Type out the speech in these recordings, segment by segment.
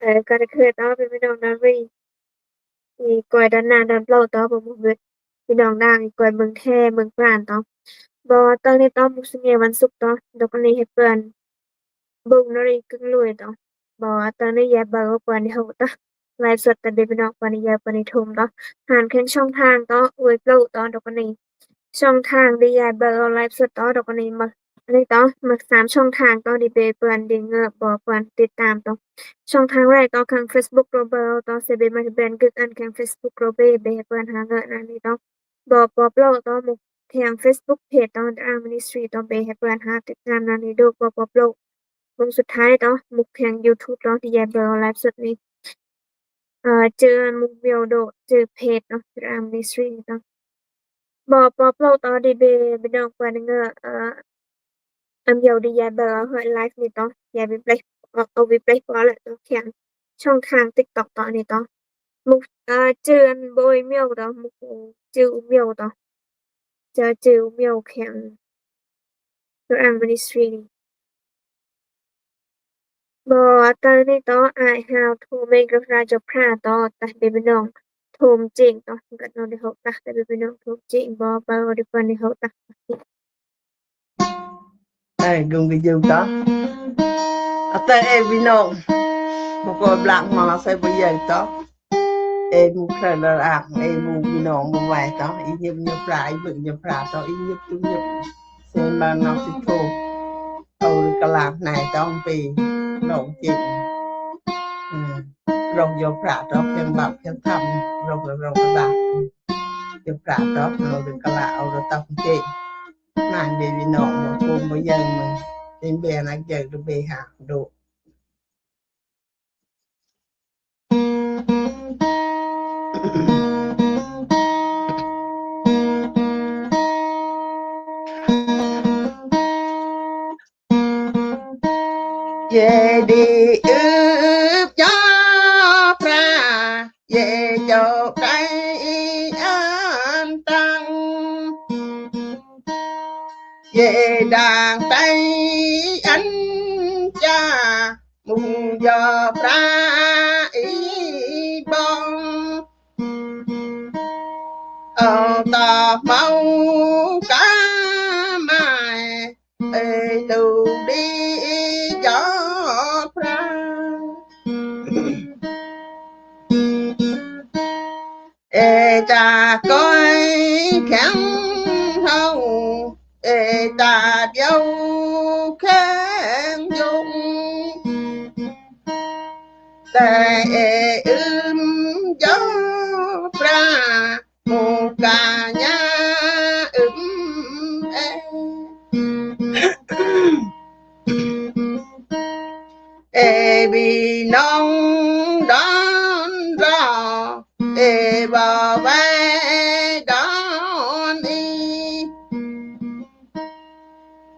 ເອີ ກໍໄດ້ຄືຕອນພີ່ນ້ອງນາວີ ອີກອຍດອນນາດອນເປົ່າຕອນບໍ່ໝົດເບິດ ພີ່ນ້ອງນາງ ອີກອຍເມືອງແທ ເມືອງປານຕອນ ບໍ່ຕອນນີ້ຕອນມຸກສະເໝວັນສຸກຕອນ ດອກອັນນີ້ໃຫ້ເພື່ອນ ເບິ່ງນາຣີກຶ່ງລຸຍຕອນ ບໍ່ຕອນນີ້ຢາຍເບິ່ງວ່າເພິ່ນໄດ້ໂຫດຕອນ ໄລຟ໌ສົດຕອນເດພີ່ນ້ອງ ເພິ່ນຢາຍເພິ່ນໄດ້ຖົມຕອນ ຫານແຂ່ງຊ່ອງທາງຕອນ ອວຍໂປຕອນ ດອກອັນນີ້ ຊ່ອງທາງທີ່ຢາຍເບິ່ງໄລຟ໌ສົດຕອນ ດອກອັນນີ້ມາ ອັນນີ້ຕອນ ມາສາມຊ່ອງທາງຕອນທີ່ເບເພິ່ນໄດ້ເງີບບໍ່ເພິ່ນຕິດຕາມຕອນ ຊ່ອງທາງແລກຕອນ ແຂ່ງເຟສບຸກໂກລບອລຕອນ ເຊເບມາເບນກຶກອັນແຂ່ງເຟສບຸກໂກລບອລເບ ເບໃຫ້ເພິ່ນຫາເງີບອັນນີ້ຕອນ ບໍ່ປອບໂລກຕອນໝູ່ແຂ່ງເຟສບຸກເພຈຕອນອາມມິນິສຕຣີຕອນເບໃຫ້ເພິ່ນຫາຕິດຕາມນານີ້ໂດ ບໍ່ປອບໂລກ ວົງສຸດທ້າຍຕອນໝູ່ແຂ່ງຢູທູບຕອນທີ່ຢາຍເບິ່ງໄລຟ໌ສົດນີ້ ເອີ ຈື່ໝູ່ມຽວໂດ ຈື່ເພຈເນາະ ອາມມິນິສຕຣີນີ້ຕອນ ບໍ່ປອບໂລກຕອນທີ່ເບ ເບນ້ອງເພິ່ນເງີບ ເອີ ອາມຽວດີຢາຍເບິ່ງເຮົາໄລຟ໌ນີ້ຕອນ ຢາຍເປັນໄປ ເອົາ ເອົາເປັນໄປພໍແລ້ວຕອນແຂ່ງ ຊ່ອງທາງຕິກຕັອກຕອນນີ້ຕອນ ມຸກ ເອີ ຈື່ອັນໂບຍມຽວຕອນ ມຸກຈື່ມຽວຕອນ ຈະຈື່ມຽວແຂ່ງ ຕົວອາມມິນິສຕຣີນີ້ ບໍ່ຕອນນີ້ຕອນ ອ້າຍຮາວໂທເມັງກັບລາວເຈົ້າພຣາຕອນ ຕາເບພີ່ນ້ອງ ໂທມເຈງຕອນ ກັນນອນໄດ້ເຮົາຕາ ຕາເບພີ່ນ້ອງ ໂທມເຈງບໍ່ ບໍ່ໄດ້ປານໄດ້ເຮົາຕາ Ê, gum cái dâu đó. À, tê ê vì nông. Một con blanc mà nó sẽ bây giờ đó. Ê, mu khơi là lạc, ê, mu vì nông, mu vài đó. Ý nhập nhập ra, ý vựng nhập ra đó, ý nhập tu nhập. Xem mà nó sẽ thô. Âu cái lạc này đó, vì nông chịu. Ừ. Rồng vô phạ đó, phiên bạc, phiên thăm. Rồng là rồng là bạc. Vô phạ đó, âu cái lạc, âu là tông chịu. ນາງເບບີນ້ອງບໍ່ໂທມບໍ່ເຢີງ ເປັນເບຍນັກເຢີງຫຼືເບຫາໂດ. ເຢດີອຶບຈາພຣາ ເຢໂຈໄກອັນຕັງ ເຢດາງໄຕອັນຈາ ມຸງຢໍພຣາອີບອງ ເອົາຕໍ່ເມົາກາມາຍ ເອີຍຕູດີຈອບພຣາ ເອຈາກອຍແຂງເຮົາ ເອຕາດຽວແຂງຍົງ ແຕ່ເອອຶມຈອບພຣາ ໂມກາຍາອຶມເອ ເອບີນ້ອງດອນລໍ ເອບໍ່ແວດອນອີ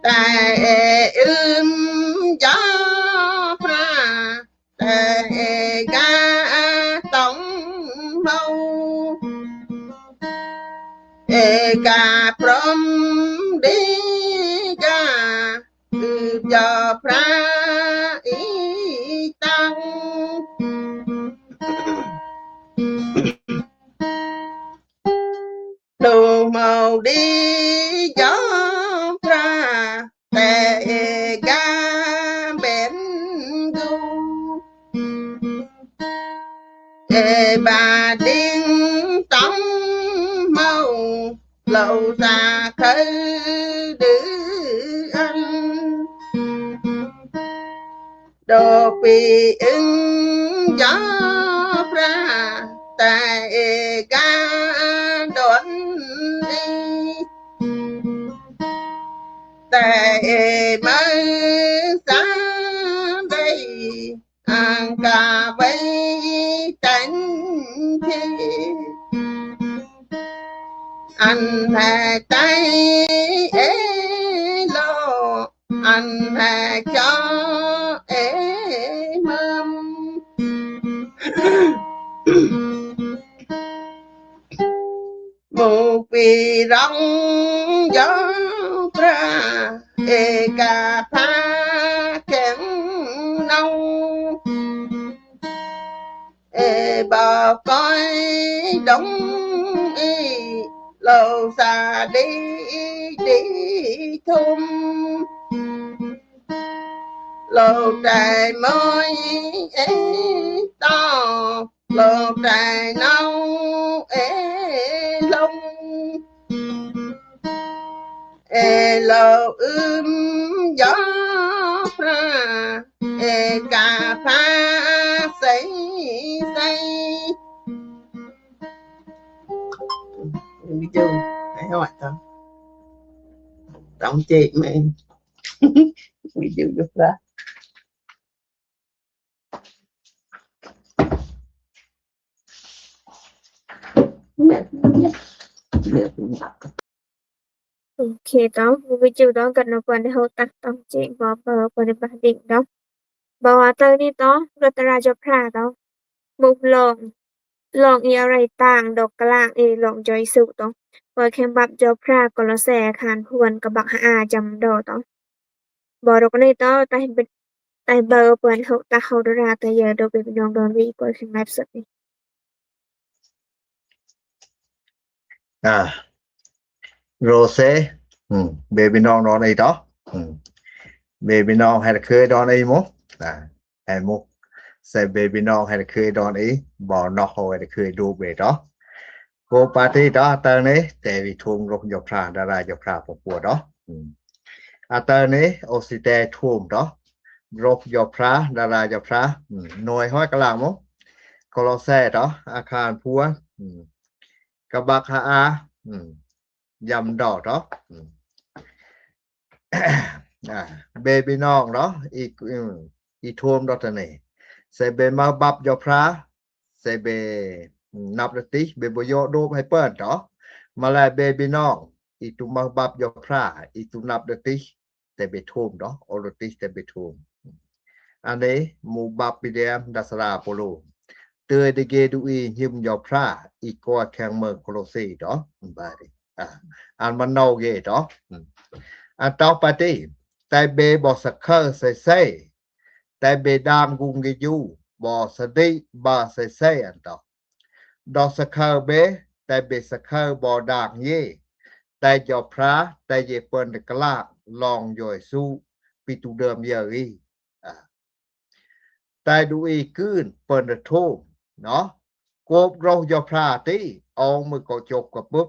ແຕ່ເອອຶມຈອບພຣາ ແຕ່ເອກາຕ້ອງເມົາ ເອກາພ້ອມດີກາ ອືບຈອບພຣາອີຕັງ ໂດເມົາດີຈອບພຣາ ແຕ່ເອກາເບັນດູ ເອບາດິງຕ້ອງເມົາ ເຫຼົ້າສາເຄີຍດືອັນ ໂດປີອຶງຈອບພຣາ ແຕ່ເອກາດອນດີ ແຕ່ເອເມົາສາໄດ ອັງກາໄວ້ຕັນເທ ອັນແຮໄຕເອໂລ ອັນແຮຈອເອເມີມ ໝູ່ປີຣອງຢອພຣາ ເອກາພາແຂງເນົາ Bao cõi đông y, lầu xa đi đi thum, lầu trải môi ê to, lầu trải nâu ê lông, ê lầu ưm gió pha, ê ca pha xây xây. Ví dụ, ai hỏi tao. Tao không chê mày. Ví dụ được ra. ໂອເຄເນາະ ວິວຈິວເນາະ ກັນເນາະ ປານໃດເຮົາຕັ້ງຕ້ອງເຈງບໍ່ ເອີ ປານໃດບາດນີ້ເນາະ ບໍ່ວ່າເຈົ້ານີ້ເນາະ ລັດຕະນະເຈົ້າພຣາເນາະ ມຸມລອງ ລອງອີອາໄຣຕ່າງ ດອກກະລາງເອ ລອງຈອຍສຸເນາະ ປອຍແຄມບັບເຈົ້າພຣາ ກໍລະແຊ ຄານພວນ ກະບັກຫາອາ ຈຳດໍເນາະ ບໍ່ດອກນີ້ເນາະ ແຕ່ Tay bơ pơn hậu ta hậu đô ra ta giờ đâu bê bê nong đòn vì coi khăn live sớt đi. À, rô sê, ừ, bê bê nong đòn ý đó. Ừ. Bê bê nong hay là khơi đòn ý mô. À, hay mô. Sẽ bê bê nong hay là khơi đòn ý, bỏ nọ hậu hay là khơi đô bê đó. Cô bà tí đó, tờ này, tè vì thùng rô dọc phra, đa ra dọc phra, bọc bùa đó. Ừ. ອາເຕີນີ້ ໂອຊິແຕ ໂທມເນາະ ລົບຢໍພຣາ ດາລາຢໍພຣາ ໜ່ວຍຮ້ອຍກະລາງມົ ໂຄໂລແຊເນາະ ອາຄານພວນ ກະບັກຫາອາ ຢຳດອເນາະ ເບບີນອງເນາະ ອີ ອີໂທມດອກຕະເນ ເຊເບມາບັບຢໍພຣາ ເຊເບນັບດະຕິ ເບບໍ່ຢໍໂດບໃຫ້ເປິ້ນເນາະ ມາແລເບບີນອງ ອີຕູມາບັບຢໍພຣາ ອີຕູນັບດະຕິ ເຕເບໂທມເນາະ ໂອໂລຕິເຕເບໂທມ ອາເນ ໝູ່ບັບປີແດມ ດັດສະລາໂປໂລ ເຕີຍເດເກດູອີ ຫິມຢໍພຣາ ອີກອຍແຂງເມືອງໂຄໂລເຊເນາະ ບາດນີ້ ອາ ອັນມະໂນເກເນາະ ອັນຕໍ່ໄປຕິ ແຕ່ເບບໍ່ສະເຄີໃສ່ເຊ ແຕ່ເບດາງກຸງເກຢູ ບໍ່ສະດິບາໃສ່ເຊ ອັນຕໍ່ ດອກສະເຄີເບ ແຕ່ເບສະເຄີບໍ່ດາງເຢ ແຕ່ຢໍພຣາ ແຕ່ເຢເປິນກະລາກ ລອງຢອຍຊູ ປີຕູເດີມເຢອີ ອາ ແຕ່ດູອີກືນເປິນໂທມເນາະ ໂກບໂຣຍຢໍພຣາຕິ ອອງມືກໍຈົບກະປຶບ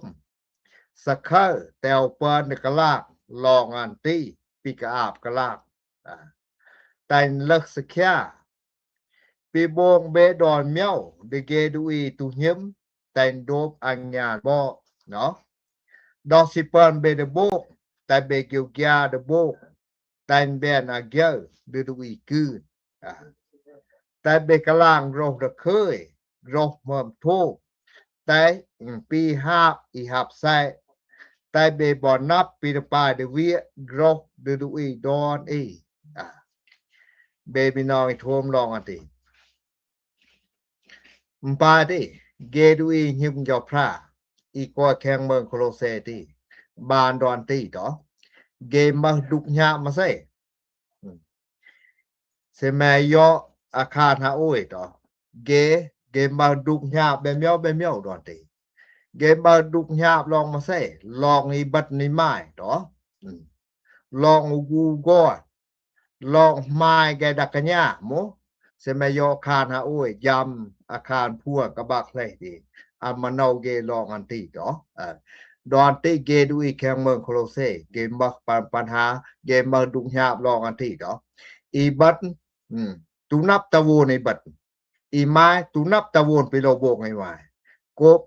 ສະເຄີແຕ່ວເປິນກະລາກ ລອງອັນຕິ ປີກະອາບກະລາກ ອາ ແຕ່ນເລິກສະເຄຍ ປີໂບງເບດອນມຽວ ເດເກດູອີຕູຫິມ ແຕ່ນໂດບອັງຍານບໍເນາະ ດອກຊິເປິນເບເດໂບກ ແຕ່ເບກິວກຽເດໂບກ ແຕ່ນແບນອາກຽວ ເດດູອີກືນ ອາ ແຕ່ເບກະລາງໂຣດະເຄີຍ ໂຣເມີມໂທ ແຕ່ ອືມ ປີຮາບ ອີຮາບແຊະ ແຕ່ເບບໍ່ນັບ ປີຕະປາຍເດເວຍ ໂຣ ເດດູອີດອນອີ ອາ ເບບີນອງອີໂທມລອງອັນຕິ ມປາຕິ ເກດູອີຫິມຢໍພຣາ ອີກອຍແຂງເມືອງໂຄໂລເຊຕິ ບານດອນຕິເນາະ ເກມາດຸກຍາມາເຊ ເຊແມຢໍອາຄານຫາໂອຍເນາະ ເກ ເກມາດຸກຍາມແບມຽວແບມຽວດອນຕິ ເກມາດຸກຍາມລອງມາເຊ ລອງອີບັດນິມາຍເນາະ ລອງອູກູກອນ ລອງມາຍແກດັກກະຍາໂມ ເຊແມຢໍຄານຫາໂອຍ ຢຳອາຄານພວນກະບັກເລດີ ອາມາເນົາເກລອງອັນຕິເນາະ ເອີ ດອນຕິເກດູອີແຂງເມືອງໂຄໂລເຊ ເກມາປັນ ປັນຫາ ເກມາດຸກຍາມລອງອັນຕິເນາະ ອີບັດ ອືມ ຕູນັບຕາໂວນອີບັດ ອີມາຍຕູນັບຕາໂວນປີໂລໂບງໄອມາຍ ໂກບ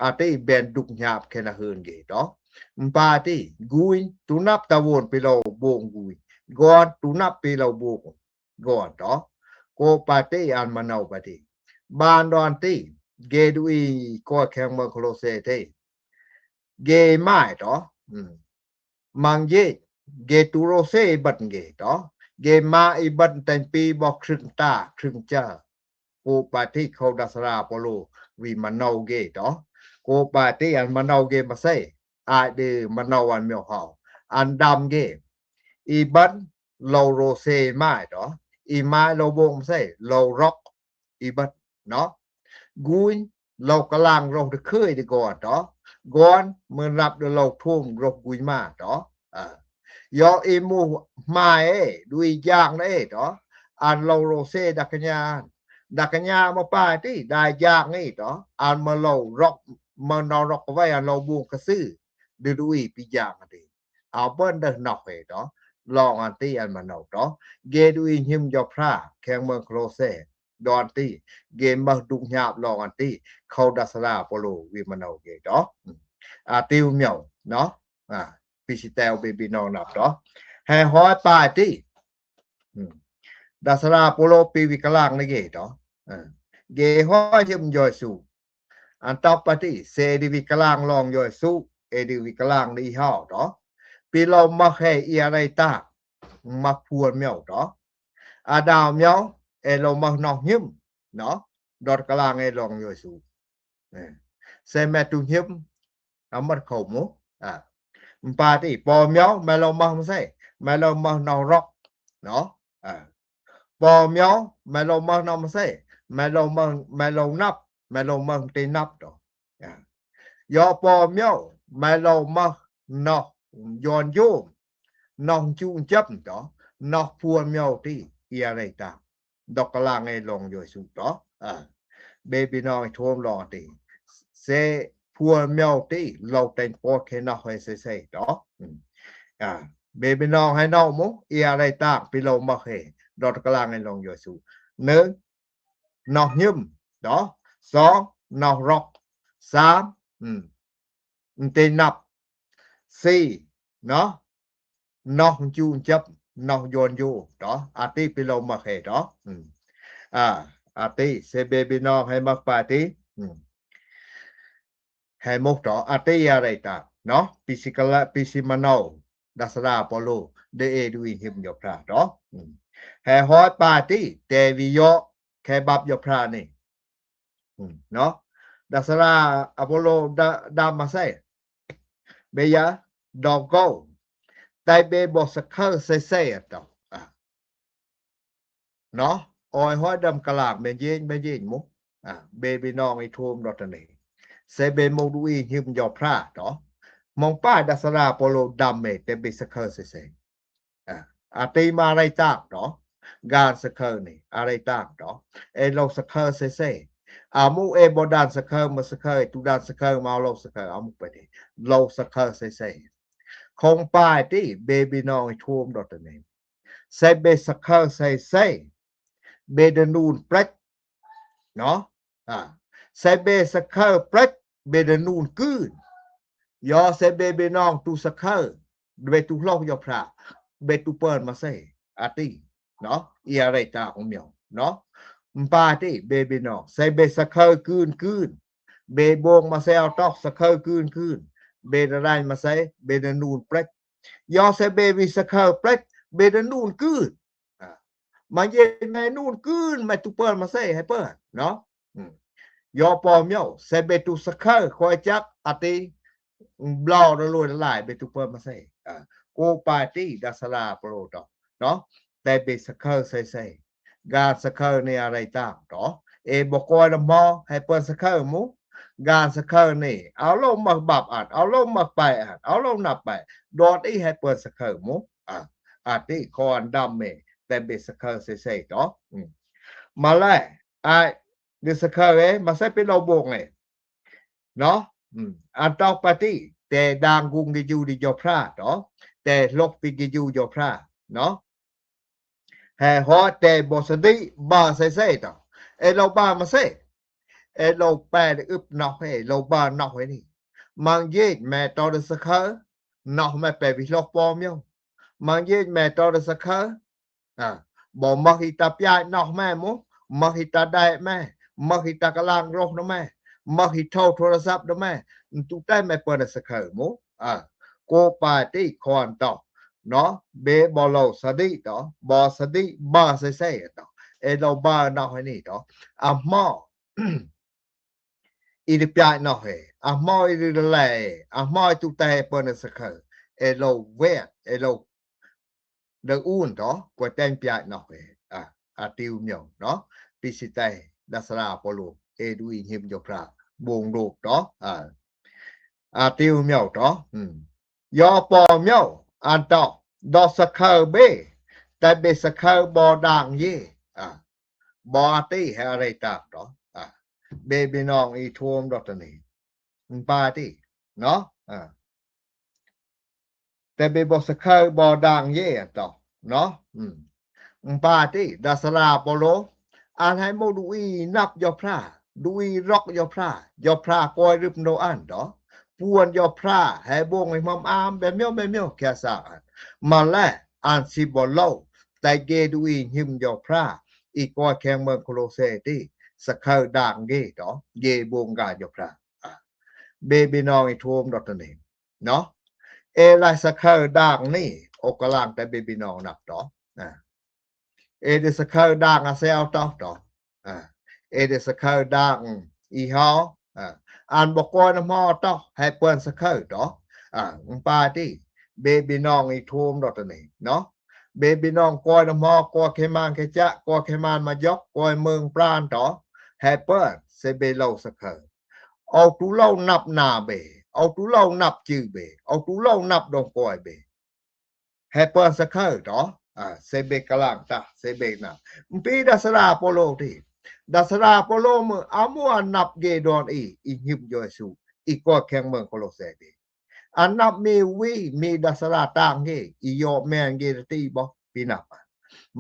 ອາຕິແບນດຸກຍາບແຄນາເຮີນເກເນາະ ມປາຕິ ກຸຍຕູນັບຕາໂວນປີໂລໂບງກຸຍ ກອນຕູນັບປີໂລໂບງກອນເນາະ ໂກປາຕິອັນມະເນົາປາຕິ ບານດອນຕິ ເກດູອີກອຍແຂງເມືອງໂຄໂລເຊເທ ເກມາຍເນາະ ອືມ ມັງເຢ ເກຕູໂຣເຊບັດເກເນາະ ເກມາອີບັດແຕ່ງປີບໍຄຶງຕາຄຶງເຈີ ໂກປາຕິເຂົ້າດັດສະລາໂປໂລ ວິມາເນົາເກເນາະ ໂກປາຕິອັນມາເນົາເກມາເຊ ອາຍເດມາເນົາອັນມຽວເຮົາ ອັນດຳເກ ອີບັດ ໂລໂຣເຊມາຍເນາະ ອີມາຍໂລໂບງມາເຊ ໂລລັອກ ອີບັດເນາະ Gunj, lô ka lang rôh đơ khơi đơ gôn to. Gôn, mưn rap đơ lô thôm rôh gunj ma to. Ơ. Yo i mu mai e, đuôi jang e to. Ăn lô rô sê đa ka nha. Đa ka nha ma pai ti, đa jang e to. Ăn ma lô rôh, ma nô rôh ka vai ăn lô buông ka sư. Đơ đuôi pi jang ti. Ao bơn đơ nôh e to. Long ăn ti ăn ma nô to. Gê đuôi nhim yo phra, kheng mơng khlô sê. Đon ti, gê mơh đục nhạp long ăn ti, khâu đa sa đa pô lô vi ma nô gê to. A, ti u miêu, no? A, pi si teo bi bi nô nạp to. He hói pai ti. Đa sa đa pô lô pi vi ka lang ni gê to. A, gê hói nhim yo su. Ăn tao pai ti, sê đi vi ka lang long yo su, ê đi vi ka lang ni hao to. Pi lô mơh he i a rai ta, mơh phuôn miêu to. A đao miêu, ê lô mơh nôh nhim, no? Đọt ka lang ê long yo su. Ê. Sê mê tu nhim, a mơh khâu mu. A. Mpa ti, pô miêu, mê lô mơh msê, mê lô mơh nôh rôh, no? A. Pô miêu, mê lô mơh nôh msê, mê lô mơh, mê lô năp, mê lô mơh ti năp to. A. Yo pô miêu, mê lô mơh nôh yon yôm, nôh chu chăm to, nôh phuôn miêu ti, i a rai ta. Đọt ka lang ê long yo su to. A. Bê bi nô thôm long ti. Sê phuôn miêu ti, lô tên pô khê nôh he sê sê to. A. Bê bi nô he nô mu, i a rai ta, pi lô mơh he. Đọt ka lang ê long yo su. Nưng, nôh nhim, to. Song, nôh rôh. Sam, ti năp. Si, no? Nôh chu chăm, nôh yon yo, to. A ti pi lô mơh he to. A, a ti, sê bê bi nô he mơh pai ti. He mô to, a ti a rai ta, no? Pi si ka la, pi si ma nô, đa sa đa pô lô, đê ê đuôi nhim yo phra to. He hói pai ti, tê vi yo, khê băp yo phra ni. No? Đa sa đa a pô lô đa, đa ma sê. Bê ya, đô gô. Tai bê bô sa khơ sê sê to. A. No? Ôi hói đăm ka lang, bê djên, bê djên mu. A, bê bi nô i thôm đô ta ni. Sê bê mô đuôi nhim yo phra to. Mông pai đa sa đa pô lô đăm mê, tê bê sa khơ sê sê. A, a ti ma rai tang to. Gan sa khơ ni, a rai tang to. Ê lô sa khơ sê sê. A mu ê bô đan sa khơ, ma sa khơ, tu đan sa khơ, ma lô sa khơ, a mu pai ti. Lô sa khơ sê sê. Không pai ti, bê bi nô i thôm đô ta ni. Sê bê sa khơ sê sê. Bê đơ nun prêch. No? A. Sê bê sa khơ prêch, bê đơ nun kưn. Yo sê bê bi nô tu sa khơ, bê tu hlôh yo phra, bê tu pơn ma sê, a ti, no? I a rai ta u miêu, no? Mpa ti, bê bi nô, sê bê sa khơ kưn kưn, bê bông ma sê ao tôh sa khơ kưn kưn, bê đa rai ma sê, bê đơ nun prêch. Yo sê bê vi sa khơ prêch, bê đơ nun kưn. A. Ma djên mê nun kưn, mê tu pơn ma sê he pơn, no? Yo pô miêu, sê bê tu sa khơ, khôi chắc, a ti, blô đơ lôi đơ lai, bê tu pơn ma sê. A. Kô pai ti, đa sa đa pô lô to, no? Tê bê sa khơ sê sê. Gan sa khơ ni a rai tang to. Ê bô kôi đa mô, he pơn sa khơ mu. Gan sa khơ ni, ao lô mơh băp ăn, ao lô mơh pai ăn, ao lô năp pai. Đô ti he pơn sa khơ mu. A, a ti khôn đăm mê, tê bê sa khơ sê sê to. Ma lai, ai, đơ sa khơ ê, ma sê pi lô bông ê. No? Ăn tôh pai ti, tê đang gung gê yu đi yo phra to. Tê hlôh pi gê yu yo phra, no? He hói tê bô sa đi, ba sê sê to. Ê lô ba ma sê. Ê lô pe đơ ưp nôh ê, lô ba nôh ê ni. Mang djên mê to đơ sa khơ, nôh mê pe vi hlôh pô miêu. Mang djên mê to đơ sa khơ. A, bô mơh i ta piai nôh mê mu, mơh i ta đê mê, mơh i ta ka lang rôh đơ mê, mơh i thâu thô rơ săp đơ mê, tu tê mê pơn đơ sa khơ mu. A, kô pai ti khôn to, no, bê bô lô sa đi to, bô sa đi ba sê sê to, ê lô ba nôh ê ni to, a mô, i đơ piai nôh ê, a mô i đơ lê, a mô i tu tê pơn đơ sa khơ, ê lô wet, ê lô đơ un to, kua teng piai nôh ê, a, a ti u miêu, no, pi si tê, đa sa đa pô lô, ເອດູອີ ຫິມ ຍໍພຣາ ບົງໂລກ ເນາະ ອາ ອາ ຕິວ ມຽວ ເນາະ ອືມ ຍໍ ປໍ ມຽວ ອານ ເນາະ ເນາະ ສະເຄີ ເບ ແຕ່ ເບ ສະເຄີ ບໍ ດ່າງ ເຢ ອາ ບໍ ອາ ຕິ ໃຫ້ ອາ ໄຣ ຕາງ ເນາະ ອາ ເບ ບີ ນອງ ອີ ໂທມ ດອກ ຕາ ນີ ປາ ຕິ ເນາະ ອາ ແຕ່ເບບໍສະເຄີ ບໍດ່າງເຢ ອັນຕອກເນາະ ອືມ ປາຕິ ດາສະລາໂປໂລ ອານໃຫ້ໂມດູອີ ນັບ ຍໍພຣາ ດູອີ ລັອກ ຍໍພຣາ ຍໍພຣາ ກອຍ ລຶບ ໂນອັນ ດອກ ປວນ ຍໍພຣາ ແຮບົງ ໃຫ້ມອມອາມ ແບມໂມ ແບມໂມ ແຄສາ ອັນ ມາແລ ອານຊິບໍໂລ ແຕ່ເກດູອີ ຫິມ ຍໍພຣາ ອີກອຍ ແຂງເມືອງ ໂຄໂລເຊ ຕິ ສະເຄີ ດ່າງ ເກ ດອກ ເກບົງກາ ຍໍພຣາ ອາ ເບບີ ນອງ ອີ ໂທມ ດອກ ຕາ ເນ ເນາະ ເອລາຍສະເຄີດ່າງນີ້ ໂອກະລາງ ແຕ່ເບບີ ນອງ ນັບ ເນາະ ອາ ເອເດສະເຄີດ່າງ ອາ ເຊອາ ເນາະ ອາ ເອເດສະເຄີດ່າງ ອີ ຮໍ ອາ ອານບໍ່ກອຍນຳ ຮໍ ເນາະ ແຮເປິ້ນສະເຄີ ເນາະ ອາ ປາຕິ ເບບີ ນອງ ອີ ໂທມ ດອກ ຕາ ເນ ເນາະ ເບບີ ນອງ ກອຍນຳ ຮໍ ກອຍ ເຄມານ ເຄຈະ ກອຍ ເຄມານ ມາຢອກ ກອຍ ເມືອງ ປານ ເນາະ ແຮເປິ້ນ ເຊເບໂລ ສະເຄີ ເອົາຕູເລົາ ນັບ ນາ ເບ ເອົາຕູເລົາ ນັບ ຈື່ ເບ ເອົາຕູເລົາ ນັບ ດົງກອຍ ເບ ແຮເປິ້ນສະເຄີ ເນາະ ອາ ເຊເບກະລາງຕາ ເຊເບນາ ປີ ດາສະລາໂປໂລ ຕິ ດາສະລາໂປໂລ ເມືອ ອາ ມົວ ອາ ນັບ ເກດອນ ອີ ອີ ຫິມ ເຢຊູ ອີກອຍ ແຂງເມືອງ ໂຄໂລເຊ ຕິ ອາ ນັບ ມີ ວີ ມີ ດາສະລາຕ່າງ ເກ ອີ ຢໍ ແມນ ເກ ຕະຕິ ບໍ ປີ ນັບ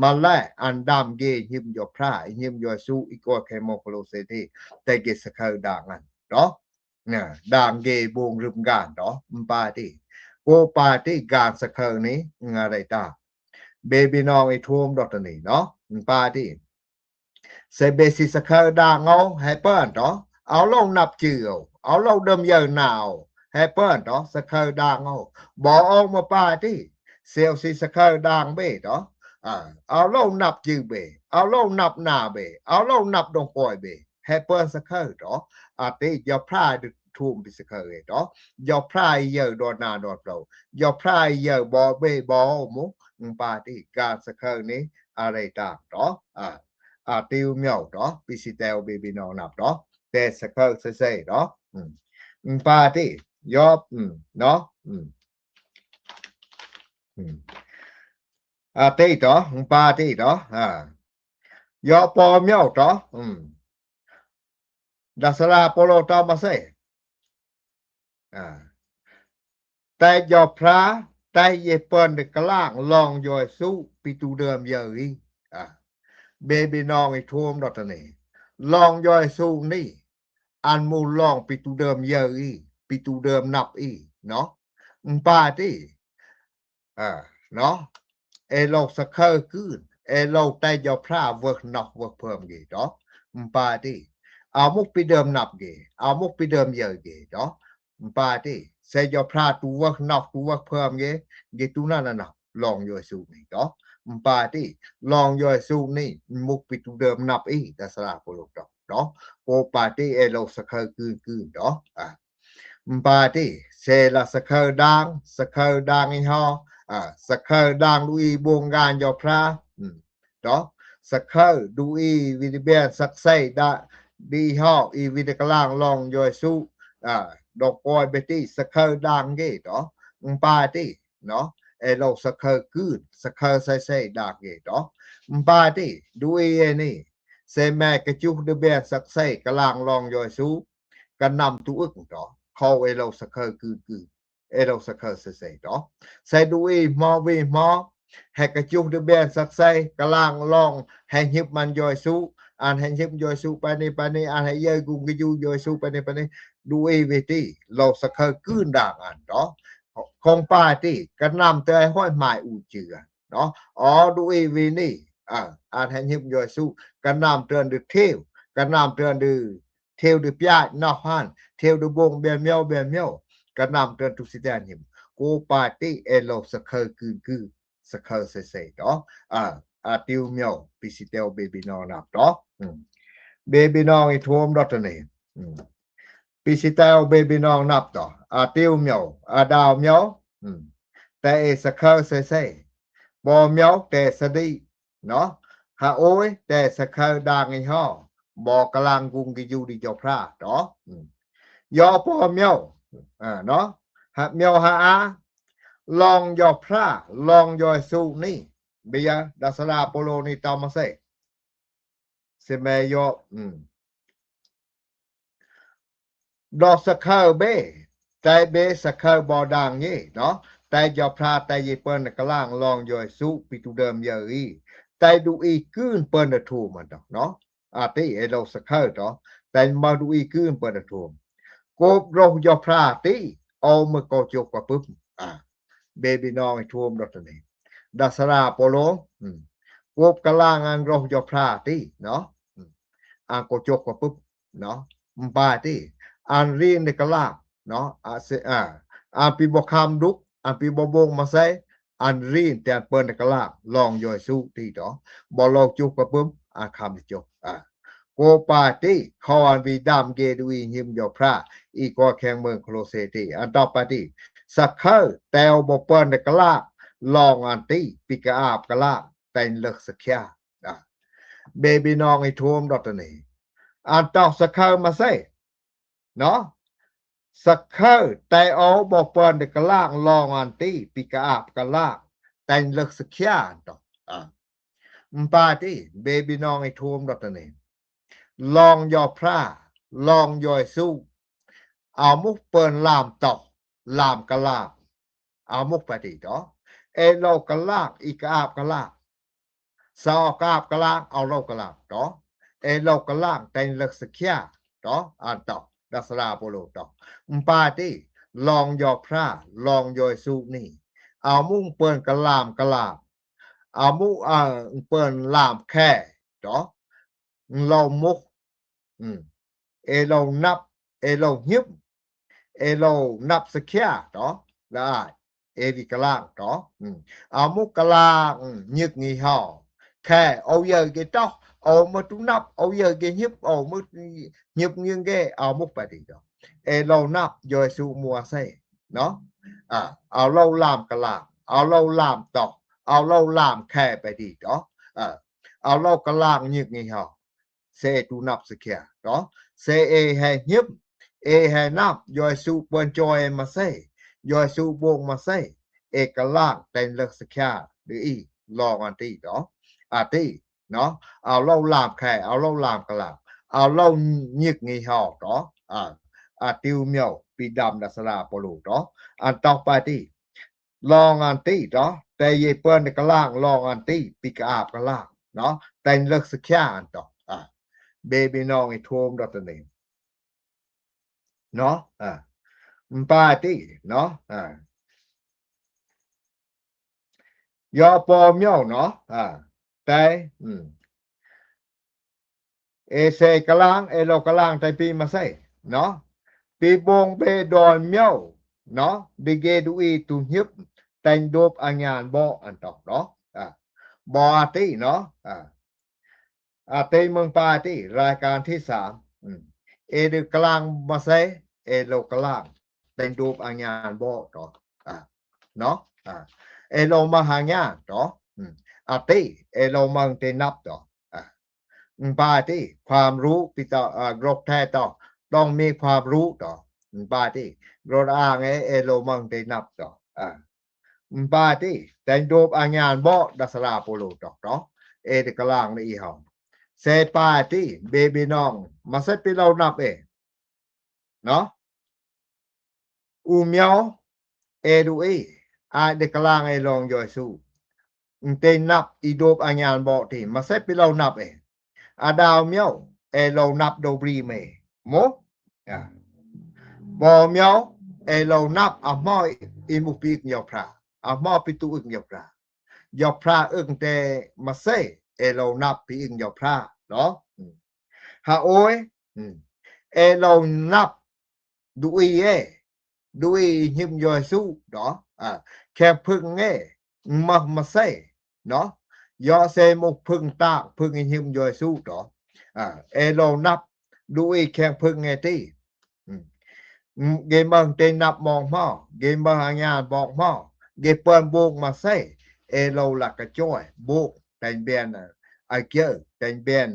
ມາແລ ອານດຳ ເກ ຫິມ ຍໍພຣາ ຫິມ ເຢຊູ ອີກອຍ ແຂງເມືອງ ໂຄໂລເຊ ຕິ ແຕ່ເກສະເຄີດ່າງ ອັນ ເນາະ ນະ ດ່າງເກບົງລຶບການ ເນາະ ປາຕິ ໂກປາຕິ ການສະເຄີນີ້ ອາ ອາໄຣຕາ ເບບີ ນອງ ອີ ໂທມ ດອກ ຕາ ເນ ເນາະ ປາຕິ ເຊເບຊິສະເຄີດ່າງ ເອົາ ແຮເປິ້ນ ເນາະ ເອົາເລົາ ນັບ ຈື່ ເອົາ ເອົາເລົາ ເດີມ ເຢ ນາ ເອົາ ແຮເປິ້ນ ເນາະ ສະເຄີດ່າງ ເອົາ ບໍ ອອກ ມາ ປາຕິ ເຊວຊິສະເຄີດ່າງ ເບ ເນາະ ອາ ເອົາເລົາ ນັບ ຈື່ ເບ ເອົາເລົາ ນັບ ນາ ເບ ເອົາເລົາ ນັບ ດົງກອຍ ເບ ແຮເປິ້ນສະເຄີ ເນາະ ອາ ຕິ ຍໍພຣາ ທຸມ ປິສະເຄີ ເອ ເນາະ ຍໍພຣາ ເຢ ດອນ ນາ ດອນ ໂປ ຍໍພຣາ ເຢ ບໍ ເບ ບໍ ໂມ ປາຕິ ການສະເຄີນີ້ ອາໄຣຕາງ ເນາະ ອາ ອາ ຕິວ ມຽວ ເນາະ ປີ ຊິແຕວ ເບບີ ນອງ ນັບ ເນາະ ແຕ່ສະເຄີ ເຊເຊ ເນາະ ອືມ ປາຕິ ຢອບ ອືມ ເນາະ ອືມ ອືມ ອາ ຕິ ເນາະ ປາຕິ ເນາະ ອາ ຢໍ ປໍ ມຽວ ເນາະ ອືມ ດາສະລາໂປໂລ ຕອມ ມາເຊ ອາ ແຕ່ຢໍພຣາ ແຕ່ເຢເປິ້ນ ໄດ້ກະລາງ ລອງ ຢໍຊູ ປີ ຕູເດີມ ເຢ ອາ ເບບີ ນອງ ອີ ໂທມ ດອກ ຕາ ເນ ລອງ ຢໍຊູ ນີ້ ອານມູລອງ ປີ ຕູເດີມ ເຢ ປີ ຕູເດີມ ນັບ ອີ ເນາະ ປາຕິ ອາ ເນາະ ເອໂລສະເຄີກືນ ເອໂລໄຕຢໍພຣາ ເວີກນອກ ເວີກເພີ່ມ ເກ ເນາະ ປາຕິ ອາມຸກ ປີເດີມ ນັບ ເກ ອາມຸກ ປີເດີມ ເຢ ເກ ເນາະ ປາຕິ ເຊຢໍພຣາ ຕູເວີກນອກ ຕູເວີກເພີ່ມ ເກ ເກ ຕູນັ້ນນະ ລອງ ຢໍຊູ ນີ້ ເນາະ ປາຕິ ລອງ ຢໍຊູ ນີ້ ມຸກ ປີ ຕູເດີມ ນັບ ອີ ດາສະລາໂປໂລ ເນາະ ໂອປາຕິ ເອໂລສະເຄີກືນ ກືນ ເນາະ ອາ ປາຕິ ເຊລະສະເຄີດ່າງ ສະເຄີດ່າງ ອີ ຮໍ ອາ ສະເຄີດ່າງ ດູອີ ບົງການ ຢໍພຣາ ເນາະ ສະເຄີດູອີ ວິດແບນ ສັກໄຊ ດາ ດີ ຮໍ ອີ ວິດກະລາງ ລອງ ຢໍຊູ ອາ ດອກກອຍ ເບຕິ ສະເຄີດ່າງ ເກ ເນາະ ປາຕິ ເນາະ ເອໂລສະເຄີກືນ ສະເຄີໄຊໄຊ ດາງ ເກ ເນາະ ປາຕິ ດູອີ ເອນີ ເຊແມກະຈຸກ ເດີແບນ ສັກໄຊ ກະລາງ ລອງ ຢໍຊູ ກະນຳ ຕູອຶກ ເນາະ ເຂົາ ເອໂລສະເຄີກືນ ກືນ ເອໂລສະເຄີເຊເຊ ເນາະ ໄຊດູອີ ມອ ວີ ມອ ແຮກະຈຸກ ເດີແບນ ສັກໄຊ ກະລາງ ລອງ ແຮງຮີບມັນ ຢໍຊູ ອານແຮງຮີບ ຢໍຊູ ປານີ ປານີ ອານແຮງເຢີກຸງກະຢູ ຢໍຊູ ປານີ ປານີ ດູອີ ເວຕິ ໂລສະເຄີກືນ ດາງ ອານ ເນາະ ຂອງປາຕິ ກະນຳ ເຕີ ອາຍ ຫ້ອຍ ມາຍ ອູ ເຈືອ ເນາະ ອໍ ດູອີ ເວນີ ອາ ອານແຮງຮີບ ຢໍຊູ ກະນຳ ເຕີນ ດື ເທວ ກະນຳ ເຕີນ ດື ເທວ ດື ປຽ ນອກ ຮານ ເທວ ດື ບົງ ແບນ ມຽວ ແບນ ມຽວ ກະນຳ ເຕີນ ຕຸ ຊິແຕນ ຫິມ ໂກ ປາຕິ ເອໂລ ສະເຄີ ກືນ ກື ສະເຄີ ເຊເຊ ເນາະ ອາ ອາ ຕິວ ມຽວ ປີ ຊິແຕວ ເບບີ ນອງ ນັບ ເນາະ ເບບີ ນອງ ອີ ໂທມ ດອກ ຕາ ເນ ປີ ຊິແຕວ ເບບີ ນອງ ນັບ ເນາະ ອາ ຕິວ ມຽວ ອາ ດາວ ມຽວ ແຕ່ ເອ ສະເຄີ ເຊເຊ ປໍ ມຽວ ແຕ່ ສະດີ ເນາະ ຮາໂອຍ ແຕ່ ສະເຄີ ດາງ ອີ ຮໍ ບໍ່ກະລັງກຸງກິຢູ່ດີເຈົ້າພຣາເນາະ ອືມ ຍໍພໍ່ມຽວ ເອີ ເນາະ ຫາ ມຽວຫາອາ ລອງເຈົ້າພຣາ ລອງເຢຊູນີ້ ເບຍ ດາສະລາໂປໂລນີ້ຕາມມາເຊ ເຊແມຍອ ອືມ ດອກສະເຄີເບ ແຕ່ເບສະເຄີບໍ່ດັງເຍເນາະ ແຕ່ເຈົ້າພຣາ ແຕ່ເຢເປິນກະລາງ ລອງເຢຊູ ປິຕູເດີມເຢອີ ແຕ່ດູອີກືນເປິນເດີທູມັນດອກເນາະ ອາຕິ ເອໂລສະເຄີຕອ ແຕ່ມາດູອີກືນເປິນເດີທູ ໂກບໂຣເຈົ້າພຣາຕິ ເອົາມືກອຈົກກະປຶບ ອາ ເບບີນ້ອງໄອໂທມດອກຕະເນ ດາສະລາໂປໂລ ອືມ ໂກບກະລາງອັນໂຣເຈົ້າພຣາຕິເນາະ ອືມ ອັນກອຈົກກະປຶບ ເນາະ ປາຕິ ອັນຣີນເດກະລາກເນາະ ອາເຊ ອາ ອັນປີບໍ່ຄຳດຸກ ອັນປີບໍ່ບົງມາໃສ່ ອັນຣີນແຕ່ເປີນເດກະລາກ ລອງຢອຍສຸຕິເນາະ ບໍ່ລອງຈຸກກະປຶມ ອາຄຳຈົກ ອາ ໂກປາຕິ ຂໍອັນວີດຳເກດຸອີຫິມຢອພຣາ ອີກອແຂງເມືອງໂຄໂລເຊຕິ ອັນຕໍ່ໄປຕິ ສະເຄີແຕ່ວບໍ່ເປີນເດກະລາກ ລອງອັນຕິ ປິກະອາບກະລາກ ແຕ່ງເລິກສະເຄຍ ອາ ເບບີນ້ອງໄອໂທມດອກຕະເນ ອັນຕອກສະເຄີມາໃສ່ ເນາະ ສະເຄີແຕ່ເອົາບໍ່ເປີນເດກະລາງ ລອງອັນຕິ ປິກະອາບກະລາກ ແຕ່ງເລິກສະເຄຍ ອາ ປາຕິ ເບບີນ້ອງໄອໂທມດອກຕະເນ ລອງຢອພຣາ ລອງຢອຍສຸ ອາມຸກເປີນລາມຕອກ ລາມກະລາກ ອາມຸກປາຕິຕອ ເອໂລກະລາກ ອິກະອາບກະລາກ ສະອອກກະອາບກະລາກ ເອົາໂລກະລາກຕອ ເອໂລກະລາກ ແຕ່ງເລິກສະເຄຍຕອ ອັນຕອ ດັດສະລາໂປໂລຕອ ປາຕິ ລອງຢອພຣາ ລອງຢອຍສຸນີ ອາມຸງເປີນກະລາມກະລາກ ອາມຸ ອາ ເປີນລາມແຄຕອ ເລົາມຸກ ອືມ ເອໂລນັບ ເອໂລຫຍິບ ເອໂລນັບສະເຄຍຕອ ລະອາຍ ເອລິກະລາງຕອ ອືມ ອາມຸກກະລາງ ອືມ ຫຍິກງີເຮົາ ແຄ ເອົາເຢີເກຕອ ເອົາມາຕຸນັບ ເອົາເຢີເກຫຍິບ ເອົາມາຫຍິບງີເກ ອາມຸກປາຕິຕອ ເອໂລນັບ ຢອຍສຸມົວເຊ ເນາະ ອາ ເອົາເລົາລາມກະລາງ ເອົາເລົາລາມຕອ ເອົາເລົາລາມແຄໄປດີຕອ ເອີ ເອົາເລົາກະລາງຫຍິກງີເຮົາ ເຊຕູນັບສະເຄຍເນາະ ເຊເອແຮຫຍິບ ເອແຮນັບ ຢອຍສຸເປີນຈອຍມາເຊ ຢອຍສຸໂບງມາເຊ ເອກະລາງແຕ່ງເລິກສະເຄຍດືອີ ລອງອັນຕິເນາະ ອາຕິເນາະ ອາໂລລາມແຄ ອາໂລລາມກະລາງ ອາໂລຍິກງີເຮົາເນາະ ອາ ອາຕິວມຽວ ປີດຳ ດັດສະລາໂປໂລເນາະ ອັນຕໍ່ໄປຕິ ລອງອັນຕິເນາະ ແຕ່ເຢເປີນກະລາງ ລອງອັນຕິ ປິກະອາບກະລາງເນາະ ແຕ່ງເລິກສະເຄຍອັນຕອ ອາ ເບບີນ້ອງໄອໂທມດອກຕະເນ ເນາະ ອາ ປາຕິເນາະ ອາ ຢໍປໍມຽວເນາະ ອາ ແຕ່ ອືມ ເອເຊກະລາງ ເອໂລກະລາງ ໄຕປີມາໃສ່ເນາະ ປີບົງເບດອນມຽວເນາະ ດີເກດູອີຕຸຫຍິບ ແຕ່ງໂດບອາຍານບໍອັນຕອກເນາະ ອາ ບໍອາຕິເນາະ ອາ ອາຕິເມືອງປາຕິ ລາຍການທີສາມ ອືມ ເອໂລກະລາງມາໃສ່ ເອໂລກະລາງ ແຕ່ງໂດບອາຍານບໍຕອ ອາ ເນາະ ອາ ເອໂລມະຫາຍານຕອ ອືມ ອາຕິ ເອໂລມັງເຕນັບຕອ ອາ ປາຕິ ຄວາມຮູ້ ປິຕາ ອາ ກຣົກແທ້ຕອ ຕ້ອງມີຄວາມຮູ້ຕອ ປາຕິ ກຣົກອາງເອ ເອໂລມັງເຕນັບຕອ ອາ ປາຕິ ແຕ່ງໂດບອາຍານບໍ ດັດສະລາໂປໂລຕອກເນາະ ເອຕະກະລາງນະອີເຮົາ ເຊປາຕິ ເບບີນ້ອງ ມາເຊປິໂລນັບເອ ເນາະ ອູມຽວ ເອດູເອ ອາເດກະລາງເອລອງຢອຍຊູ ເຕນັບ ອີໂດບອາຍານບໍຕິ ມາເຊປິໂລນັບເອ ອາດາວມຽວ ເອໂລນັບໂດບຣີເມ ໂມ ອາ ບໍມຽວ ເອໂລນັບ ອາໝໍ ອີມຸກປີອຶກຍອພຣາ ອາໝໍ ປິຕູອຶກຍອພຣາ ຢອພຣາອຶກເຕມາເຊ ເອໂລນັບ ປີອຶກຍອພຣາເນາະ ຮາໂອຍ ເອໂລນັບ ດຸອີເອ ດຸອີຫິມຢອຍສຸເນາະ ອາ ແຄງພຶງເອ ມະ ມະເຊ ເນາະ ຢໍເຊມຸກພຶງຕາງ ພຶງຫິມຢອຍສຸເນາະ ອາ ເອໂລນັບ ດຸອີແຄງພຶງເອຕິ ອືມ ເກເມີງເຕນັບມອງໝໍ ເກເມີງອາຍານບອກໝໍ ເກເປີນໂບກມາເຊ ເອໂລລະກະຈອຍ ໂບກ ແຕງແບນ ອາ ອາເກີ ແຕງແບນ